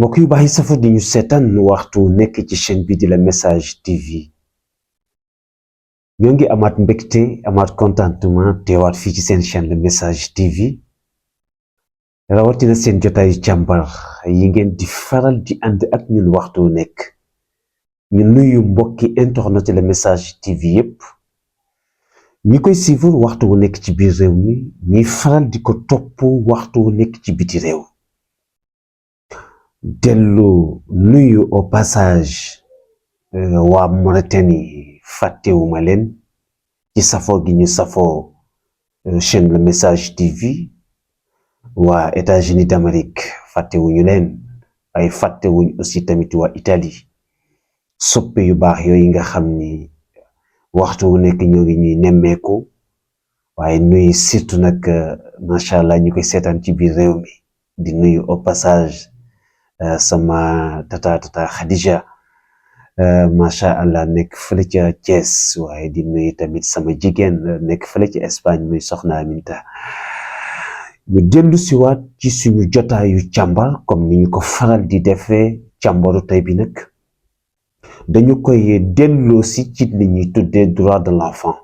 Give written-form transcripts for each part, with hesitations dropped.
mbokk yu baax yi safar di ñu seetaan waxtu nekk ci chaîne bi di la message TV ñoo ngi amaat mbégte amaat contentement teewaat fii ci seen chaîne le message TV rawatina seen jotaayu càmbar yi ngeen di faral di ànd ak ñun waxtu nekk ñu nuyu mbokki internet le message TV yépp ñi koy suivre waxtu wu nekk ci biir réew mi ñuy faral di ko topp waxtu wu nekk ci biti réew dellu nuyu au passage waa Mauritanie fàttewuma leen ci safoo gi ñu safoo chaîne le message TV waa États-Unis d'Amérique fàttewuñu leen ay fàttewuñ aussi tamit waa Italie soppe yu baax yooyu nga xam ni waxtu wu nekk ñoo ngi ñuy nemmeeku waaye nuyu surtout nag macha allah ñu koy seetaan ci biir réew mi di nuyu au passage sama tata Khadija macha allah nekk fële ca Thiès waaye di nuyu tamit sama jigéen nekk fële ci Espagne muy soxna Aminta ñu dellu siwaat ci suñu jotaayu càmbar comme ni ñu ko faral di defee càmbaru tey bi nag dañu koy delloo si ci li ñuy tuddee droit de l'enfant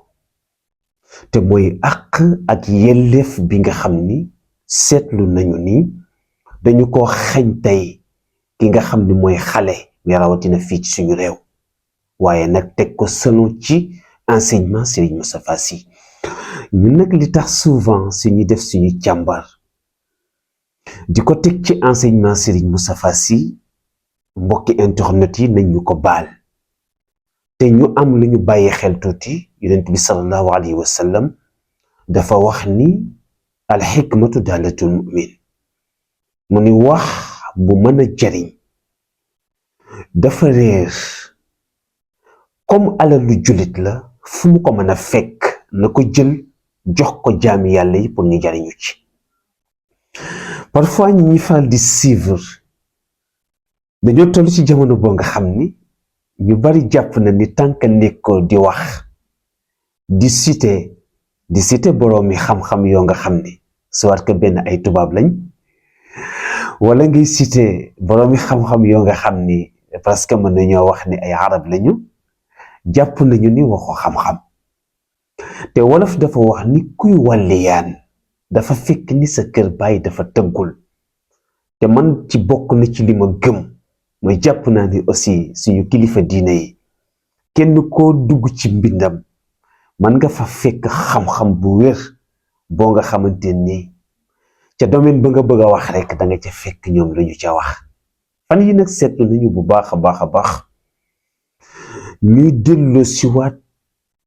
te mooy àq ak yelleef bi nga xam ni seetlu nañu ni dañu ko xañ tey ki nga xam ni mooy xale mi rawatina fii ci suñu réew waaye nag teg ko selon ci enseignement Serigne Moustapha Sy ñun nag li tax souvent suñuy def suñu càmbar di ko teg ci enseignement Serigne Moustapha Sy mbokki internet yi nañ ñu ko baal te ñu am lu ñu bàyyi xel tuuti yonent bi sallallahu alayhi wa sallam dafa wax ni al xikmatu daalatul mu'min mu ni wax bu mën a jariñ dafa réer comme alalu jullit la fu mu ko mën a fekk na ko jël jox ko jaami yàlla yi pour ñu jariñu ci parfois ñi faral di suivre dañoo toll ci jamono boo nga xam ni ñu bari jàpp na ni tànk nekkoo di wax di citer boroomi xam-xam yoo nga xam ni soit que benn ay tubaab lañ wala ngay citer boroomi xam-xam yoo nga xam ni parce que mën nañoo wax ni ay arab lañu jàpp nañu ni waxu xam-xam te wolof dafa wax ni kuy wàlliyaan dafa fekk ni sa kër baay dafa tëggul te man ci bokk na ci li ma gëm mooy jàpp naa ni aussi suñu kilifa diine yi kenn koo dugg ci mbindam man nga fa fekk xam-xam bu wér boo nga xamante ni ca domaine ba nga bëgg a wax rek da nga ca fekk ñoom lañu ca wax fan yi nag seetlu nañu bu baax a baax ñuy delloo siwaat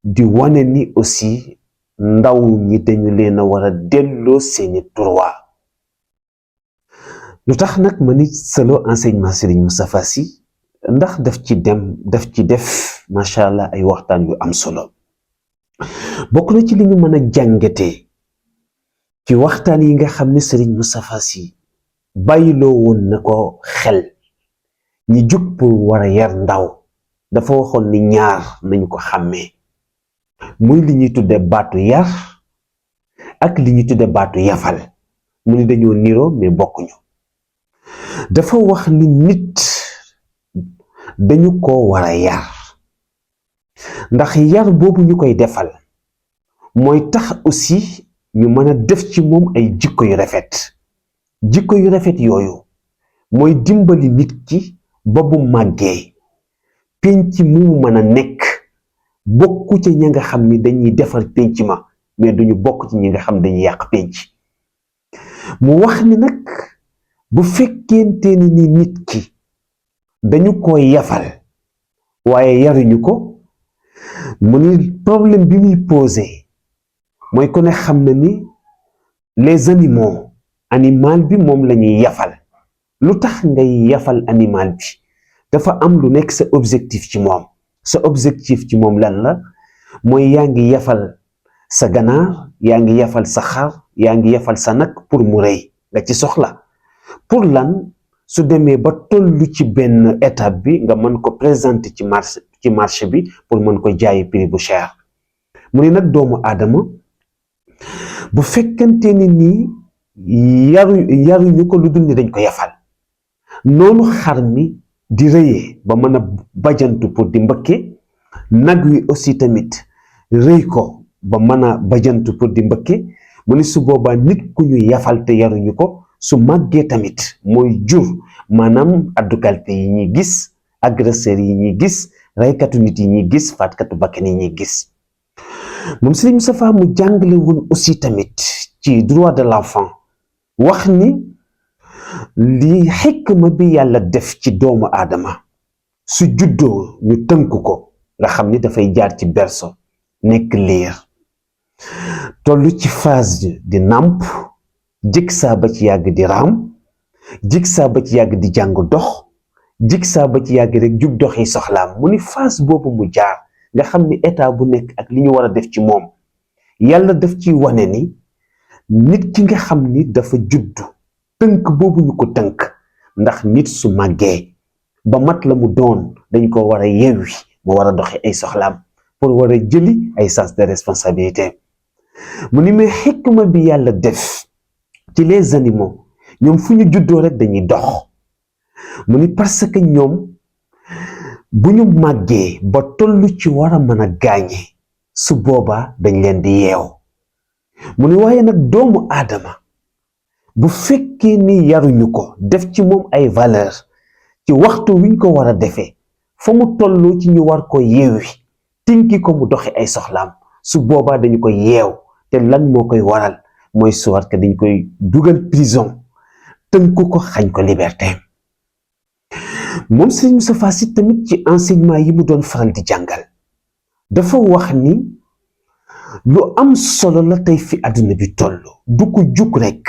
di wane ni aussi ndaw ñi dañu leen a war a delloo seeni droit lu tax nag ma ni selo enseignement Serigne Moustapha Sy ndax daf ci def macha allah ay waxtaan yu am solo bokk na ci li ñu mën a jàngatee ci waxtaan yi nga xam ne Serigne Moustapha Sy bàyyiloo woon na ko xel ñi jug pour war a yar ndaw dafa waxoon ni ñaar nañu ko xàmmee muy li ñuy tudde baatu yar ak li ñuy tudde baatu yafal mu ni dañoo niroo mais bokkuñu dafa wax ni nit dañu ko war a yar ndax yar boobu ñu koy defal mooy tax aussi ñu mën a def ci moom ay jikko yu rafet yooyu mooy dimbali nit ki ba bu màggee penc mu mën a nekk bokku ci ñi nga xam ni dañuy defar penc ma mais duñu bokk ci ñi nga xam dañuy yàq penc mu wax ni nag bu fekkente ni nit ki dañu ko yafal waaye yaruñu ko mu ni problème bi muy posé mooy ko ne xam na ni les animal bi moom la ñuy yafal lu tax ngay yafal animal bi dafa am lu nekk sa objectif ci moom lan la mooy yaa ngi yafal sa ganaar yaa ngi yafal sa xar yaa ngi yafal sa nag pour mu rëy nga ci soxla pour lan su demee ba tollu ci benn étape bi nga mën ko présenter ci marché bi pour mën ko jaayi prix bu cher mu ne nag doomu aadama bu fekkante ni nii yaruñu ko lu dul ni dañ ko yafal noonu xar mi di rëyee ba mën a bajantu pour di mbëkke, nag wi aussi tamit rëy ko ba mën a bajantu pour di mbëkke. mu ni su boobaa nit ku ñu yafal te yaruñu ko su màggee tamit mooy jur maanaam addukalte yi ñuy gis, agresseur yi ñuy gis, raykatu nit yi ñuy gis, faatkatu bakkan yi ñuy gis. moom Serigne Moustapha mu jàngale woon aussi tamit ci droit de l'enfant wax ni li xikma bi yàlla def ci doomu aadama su juddoo ñu tënk ko nga xam ni dafay jaar ci berceau nekk liir tollu ci phase di nàmp, jik saa ba ci yàgg di raam, jik saa ba ci yàgg di jàng dox, jik saa ba ci yàgg rek jug doxi soxlaam. mu ni phase boobu mu jaar nga xam ni état bu nekk ak li ñu war a def ci moom, yàlla daf ci wane ni nit ki nga xam ni dafa juddu tënk boobu ñu ko tënk, ndax nit su màggee ba mat la mu doon dañ ko war a yewwi mu war a doxi ay soxlaam pour war a jëli ay sens de responsabilité. mu ni mais xikma bi yàlla def ci les animaux ñoom fu ñu juddoo rek dañuy dox. mu ni parce que ñoom bu ñu màggee ba tollu ci war a mën a gaañe su boobaa dañ leen di yeew. mu ni waaye nag doomu aadama bu fekkee ni yaruñu ko def ci moom ay valeur ci waxtu wiñ ko war a defee fa mu tolloo ci ñu war ko yeewi tinki ko mu doxi ay soxlaam, su boobaa dañu ko yeew. te lan moo koy waral mooy soit que dañ koy dugal prison tënku ko xañ ko liberté. moom Serigne Moustapha Sy tamit ci enseignement yi mu doon faral di jàngal dafa wax ni lu am solo la tey fi àdduna bi toll du ko jug rek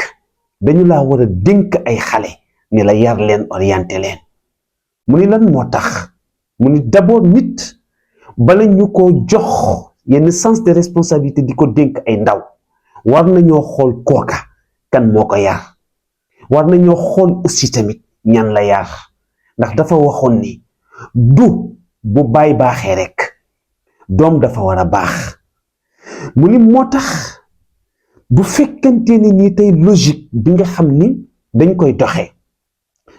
dañu laa war a dénk ay xale ni la yar leen orienté leen. mu ni lan moo tax mu ni d'abord nit bala ñu ko jox yenn sens de responsabilité di ko dénk ay ndaw war nañoo xool kooka kan moo ko yar, war nañoo xool aussi tamit ñan la yar, ndax dafa waxoon ni du bu baay baaxee rek doom dafa war a baax. mu ni moo tax bu fekkante ni nii tey logique bi nga xam ni dañ koy doxee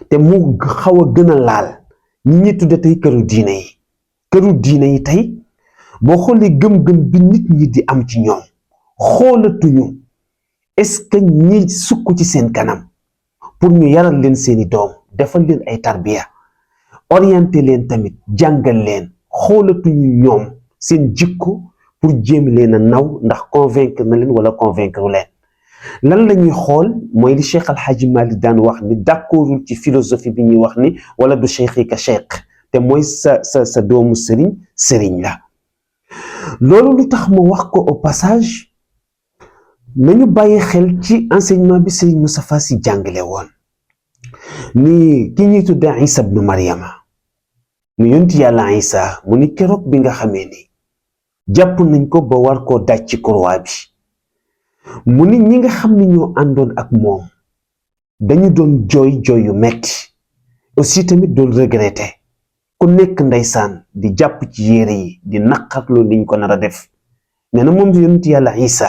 te mu xaw a gën a laal ñi ñi tudde tey këru diine yi tey boo xoolee gëm-gëm bi nit ñi di am ci ñoom xoolatuñu est-ce que ñi sukk ci seen kanam pour ñu yaral leen seeni doom defal leen ay tarbiya orienté leen tamit jàngal leen, xoolatuñu ñoom seen jikko pour jéem leen a naw ndax convaincre na leen wala convaincre leen. lan la ñuy xool mooy li Cheikh Al Hadji Malick daan wax ni d'accordul ci philosophie bi ñuy wax ni wala du cheikh ka cheikh te mooy sa doomu sëriñ la. loolu lu tax ma wax ko au passage nañu bàyyi xel ci enseignement bi Serigne Moustapha Sy jàngale woon ni ki ñuy tudde Isa ibnu Maryama mu yonti yàlla Isa mu ni keroog bi nga xamee ni jàpp nañ ko ba war koo daj ci croix bi mu ni ñi nga xam ni ñoo àndoon ak moom dañu doon jooy yu metti aussi tamit doon regretter ku nekk ndeysaan di jàpp ci yére yi di naqarloo liñ ko nar a def. nee na moom yonent yàlla Isa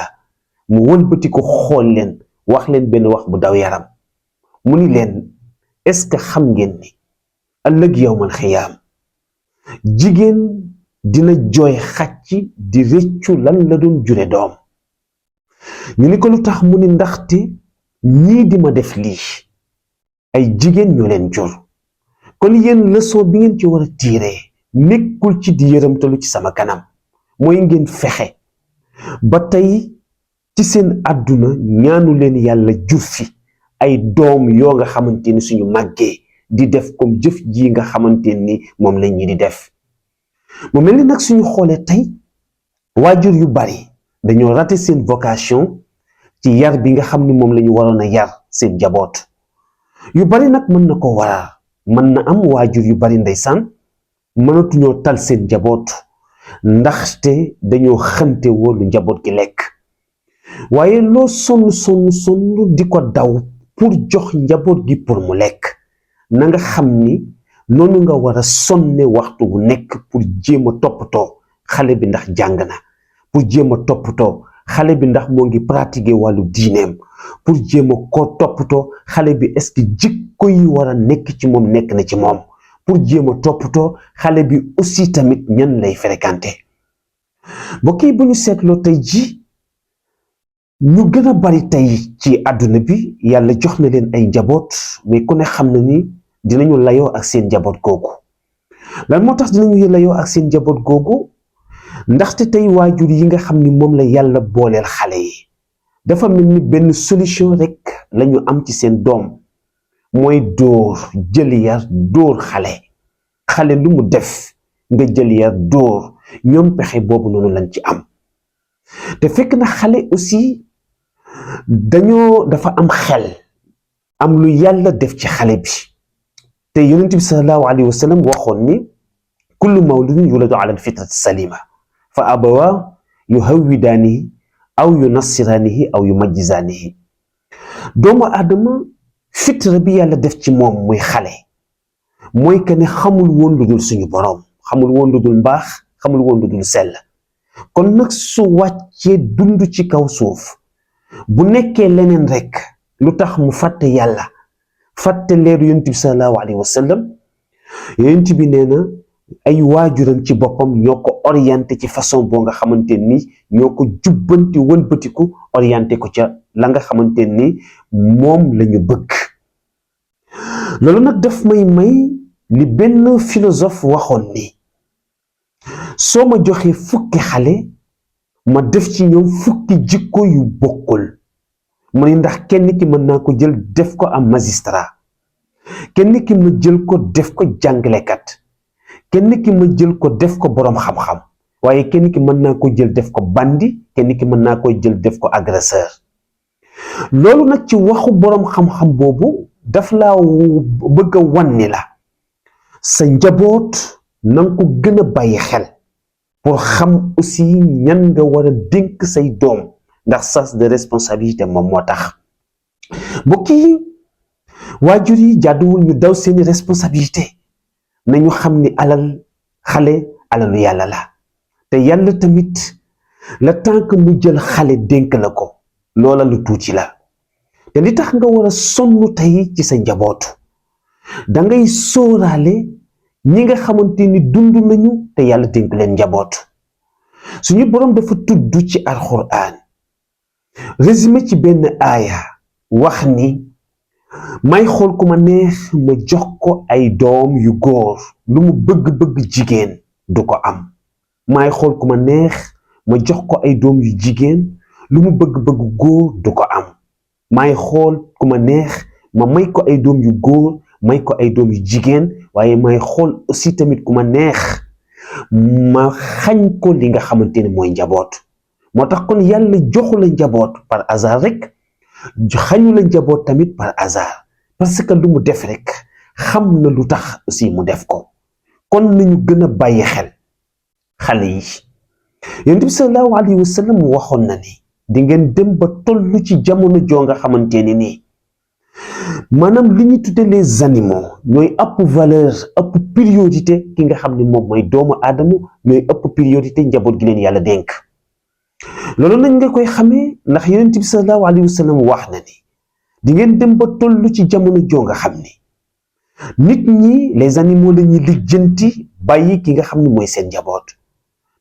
mu wëlbati ko xool leen wax leen benn wax bu daw yaram mu ni leen est-ce que xam ngeen ni ëllëg yawmal xiyaam jigéen dina jooy xàcc di rëccu lan la doon jure doom. ñu ni ko lu tax mu ni ndaxte ñii di ma def lii ay jigéen ñoo leen jur, kon yéen leçon bi ngeen ci war a tiiree nekkul ci di yërëmtalu ci sama kanam, mooy ngeen fexe ba tey ci seen àdduna ñaanu leen yàlla jur fi ay doom yoo nga xamante ni suñu màggee di def comme jëf ji nga xamante ni moom la ñi di def. mu mel ni nag suñu xoolee tey waajur yu bari dañoo raté seen vocation ci yar bi nga xam ni moom la ñu waroon a yar seen jaboot. yu bari nag mën na ko waral, mën na am waajur yu bari ndeysaan mënatuñoo tal seen jaboot ndaxte dañoo xante wóolu njaboot gi lekk. waaye loo sonn di ko daw pour jox njaboot gi pour mu lekk, na nga xam ni noonu nga war a sonne waxtu wu nekk pour jéem a toppatoo xale bi ndax jàng na, pour jéem a toppatoo xale bi ndax moo ngi pratiquer wàllu diineem, pour jéem a ko toppatoo xale bi est-ce que jikko yi war a nekk ci moom nekk na ci moom pour jéem a toppatoo xale bi aussi tamit ñan lay fréquenter mbokk yi bu ñu seetloo tey ji ñu gën a bari tey ci àdduna bi yàlla jox na leen ay njaboot mais ku ne xam na ni dinañu layoo ak seen njaboot googu lan moo tax dinañu layoo ak seen njaboot googu ndaxte tey waajur yi nga xam ni moom la yàlla booleel xale yi dafa mel ni benn solution rek lañu am ci seen doom mooy dóor jël yar dóor xale lu mu def nga jël yar dóor ñoom pexe boobu noonu lañ ci am te fekk na xale aussi dafa am xel am lu yàlla def ci xale bi te yonent bi sallallahu alayhi wa sallam waxoon ni kullu mawludin yuladu ala alfitrati salima fa abawa yuhawwidaanihi aw yunassiraanihi aw yumajjisaanihi doomu aadama fitra bi yàlla def ci moom muy xale mooy que ne xamul woon lu dul suñu boroom xamul woon lu dul mbaax xamul woon lu dul sell kon nag su wàccee dund ci kaw suuf bu nekkee leneen rek lu tax mu fàtte yàlla fàtte leeru yonent bi sallallahu alayhi wa sallam yonent bi nee na ay waajuram ci boppam ñoo ko orienté ci façon boo nga xamante ni ñoo ko jubbanti wëlbatiku orienté ko ca la nga xamante ni moom la ñu bëgg loolu nag daf may li benn philosophe waxoon ni soo ma joxee fukki xale ma def ci ñoom fukki jikko yu bokkul mu ne ndax kenn ki mën naa ko jël def ko am magistrat kenn ki ma jël ko def ko jàngalekat kenn ki ma jël ko def ko boroom xam-xam waaye kenn ki mën naa ko jël def ko bandi kenn ki mën naa ko jël def ko agresseur loolu nag ci waxu boroom xam-xam boobu daf laa bëgg a wan ni la sa njaboot nanga ko gën a bàyyi xel pour xam aussi ñan nga war a dénk say doom ndax sens de responsabilité moom moo tax mbokk yi waajur yi jàdduwul ñu daw seeni responsabilité nañu xam ni alal xale alalu yàlla la te yàlla tamit le temps que mu jël xale dénk la ko loola lu tuuti la te li tax nga war a sonn tey ci sa njabootu dangay sóoraale ñi nga xamante ni dund nañu te yàlla dénk leen njabootu suñu boroom dafa tudd ci alxuraan résumé ci benn aaya wax ni may xool ku ma neex ma jox ko ay doom yu góor lu mu bëgg-bëgg jigéen du ko am may xool ku ma neex ma jox ko ay doom yu jigéen lu mu bëgg-bëgg góor du ko am may xool ku ma neex ma may ko ay doom yu góor may ko ay doom yu jigéen waaye may xool aussi tamit ku ma neex ma xañ ko li nga xamante ne mooy njaboot moo tax kon yàlla joxu la njaboot par hasard rek xañu la njaboot tamit par hasard parce que lu mu def rek xam na lu tax aussi mu def ko kon nañu gën a bàyyi xel xale yi yonent bi sallallahu alayhi wa sallam waxoon na ni di ngeen dem ba tollu ci jamono joo nga xamante ni nii maanaam li ñu tudde les animaux ñooy ëpp valeur ëpp priorité ki nga xam ne moom mooy doomu aadama ñooy ëpp priorité njaboot gi leen yàlla dénk loolu nañ nga koy xamee ndax yonent bi sallallahu alayhi wa sallam wax na ni di ngeen dem ba tollu ci jamono joo nga xam ni nit ñi les animaux la ñuy lijjanti bàyyi ki nga xam ne mooy seen njaboot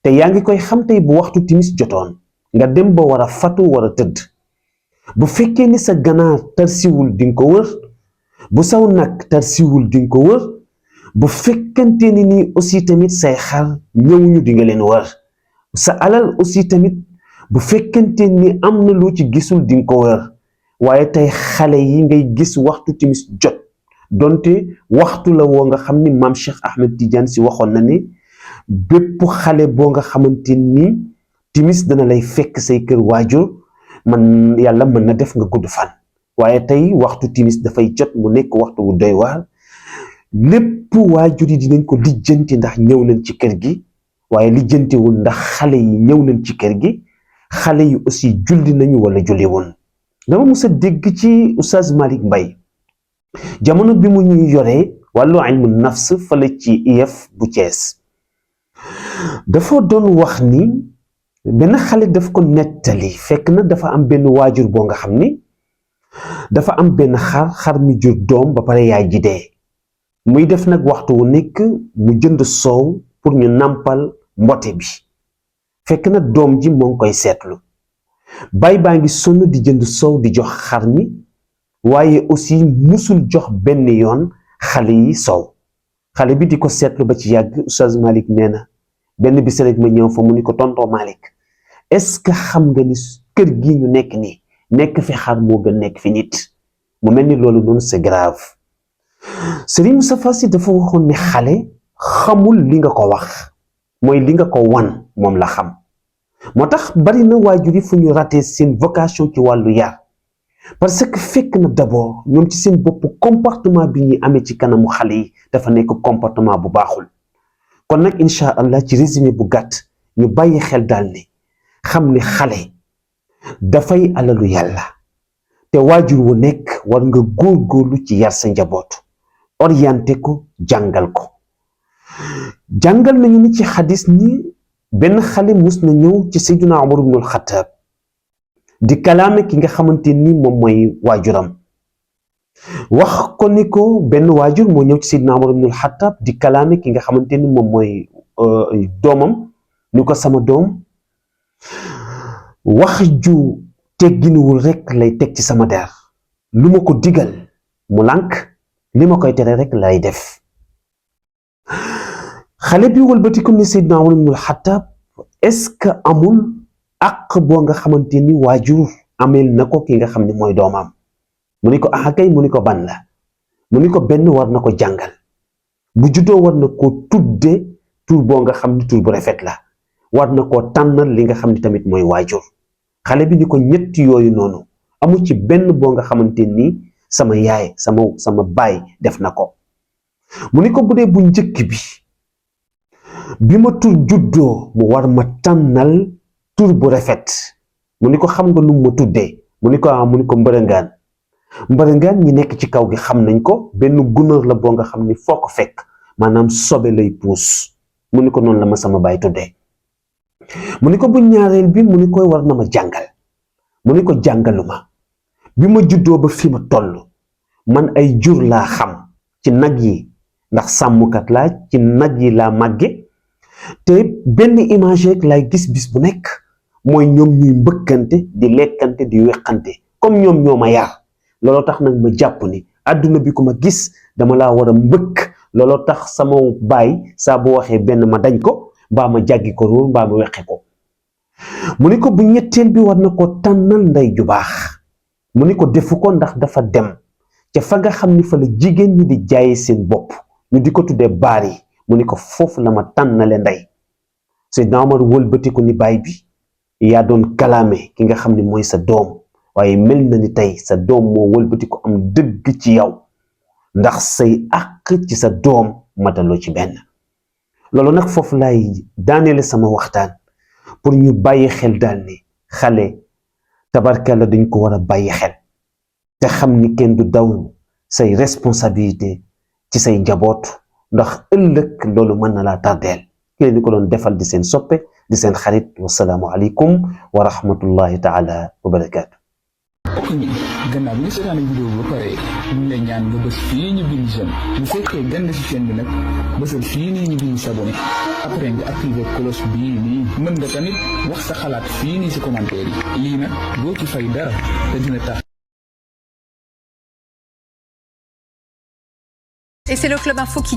te yaa ngi koy xam tey bu waxtu timis jotoon nga dem ba war a fatu war a tëdd bu fekkee ni sa ganaar tarsiwul di nga ko wër bu saw nag tarsiwul di nga ko wër bu fekkante ni nii aussi tamit say xar ñëwuñu di nga leen wër sa alal aussi tamit bu fekkante ni am na loo ci gisul di nga ko wër waaye tey xale yi ngay gis waxtu timis jot donte waxtu la woo nga xam ni maam Cheikh Ahmed Tidiane si waxoon na ni bépp xale boo nga xamante ni timis dana lay fekk say kër waajur man yàlla mën na def nga gudd fan waaye tey waxtu timis dafay jot mu nekk waxtu wu doy waar lépp waajur yi dinañ ko lijjanti ndax ñëw nañ ci kër gi waaye lijjantiwul ndax xale yi ñëw nañ ci kër gi xale yi aussi julli nañu wala julli woon dama mës a dégg ci Oustaz Malick Mbaye jamono bi mu ñuy yoree wàllu ilmu nafs fale ci IEF bu Thiès dafa doon wax ni benn xale daf ko nettali fekk na dafa am benn waajur boo nga xam ni dafa am benn xar mi jur doom ba pare yaay ji dee muy def nag waxtu wu nekk mu jënd soow pour ñu nàmpal mbote bi fekk na doom ji moo ngi koy seetlu baay baa ngi sonn di jënd soow di jox xar mi waaye aussi musul jox benn yoon xale yi soow xale bi di ko seetlu ba ci yàgg Oustaz Malick nee na benn bis rek ma ñëw fa mu ni ko tonton Malick est-ce que xam nga ni kër gi ñu nekk nii nekk fi xar moo gën nekk fi nit mu mel ni loolu noonu c'est grave Serigne Moustapha Sy dafa waxoon ne xale xamul li nga ko wax mooy li nga ko wan moom la xam moo tax bari na waajur yi fu ñu raté seen vocation ci wàllu yar parce que fekk na d'abord ñoom ci seen bopp comportement bi ñuy amee ci kanamu xale yi dafa nekk comportement bu baaxul kon nag incha allah ci résumé bu gàtt ñu bàyyi xel daal ne xam ne xale dafay alalu yàlla te waajur wu nekk war nga góorgóorlu ci yar sa njaboot orienté ko jàngal ko jàngal nañu ni ci xadis ni benn xale mus na ñëw ci Seydina Umar ibnul Xattaab di kalaame ki nga xamante ni moom mooy waajuram wax ko ni ko benn waajur moo ñëw ci Seydina Umar ibnul Xattaab di kalaame ki nga xamante ni moom mooy doomam ni ko sama doom wax ju tegginuwul rek lay teg ci sama der lu ma ko digal mu lànk li ma koy tere rek lay def xale bi wëlbatiku ni Seydina Umar ibnul Xattaab est-ce que amul àq boo nga xamante ni waajur ameel na ko ki nga xam ne mooy doomam mu ni ko ah kay mu ni ko ban la mu ni ko benn war na ko jàngal bu juddoo war na ko tudde tur boo nga xam ne tur bu rafet la war na koo tànnal li nga xam ne tamit mooy waajur xale bi ni ko ñetti yooyu noonu amu ci benn boo nga xamante ni sama yaay sama baay def na ko mu ni ko bu dee bu njëkk bi ma tur juddoo mu war ma tànnal tur bu rafet mu ni ko xam nga nu ma tuddee mu ni ko mbërëngaan ñi nekk ci kaw gi xam nañ ko benn gunóor la boo nga xam ni foo ko fekk maanaam sobe lay puus mu ni ko noonu la ma sama baay tuddee mu ni ko bu ñaareel bi mu ni koy war na ma jàngal mu ni ko jàngaluma bi ma juddoo ba fi ma toll man ay jur laa xam ci nag yi ndax sàmmkat laa ci nag yi laa màgge te benn image rek laay gis bis bu nekk mooy ñoom ñuy mbëkkante di lekkante di weqante comme ñoom ñoo ma yar looloo tax nag ma jàpp ni àdduna bi ku ma gis dama laa war a mbëkk looloo tax sama baay saa bu waxee benn ma dañ ko mbaa ma jàggi ko róor mbaa ma weqe ko mu ni ko bu ñetteel bi war na ko tànnal ndey ju baax mu ni ko defu ko ndax dafa dem ca fa nga xam ni fa la jigéen ñi di jaaye seen bopp ñu di ko tuddee baar yi mu ni ko foofu la ma tànnale ndey Seydina Omar wëlbati ko ni baay bi yaa doon kalaame ki nga xam ne mooy sa doom waaye mel na ni tey sa doom moo wëlbati ko am dëgg ci yow ndax say àq ci sa doom mataloo ci benn loolu nag foofu laay daaneele sama waxtaan pour ñu bàyyi xel daal ni xale tabarkalla dañ ko war a bàyyi xel te xam ni kenn du daw say responsabilité ci say njaboot ndax ëllëg loolu mën na laa tardeel ki leen di ko doon defal di seen soppe di seen xarit wasalaamu aleykum wa rahmatullahi taala wa barakaatu. ok gannaaw bi nga seetaan vidéo bi ba pare ñu ngi lay ñaan nga bës fii ñu bind j'aime bu fekkee gën si chaîne bi nag bësal fii nii ñu bind s'abonné après nga activer cloche bii nii mën nga tamit wax sa xalaat fii nii si commentaire yi lii nag doo ci fay dara te dina tax. Et c'est le Club Info qui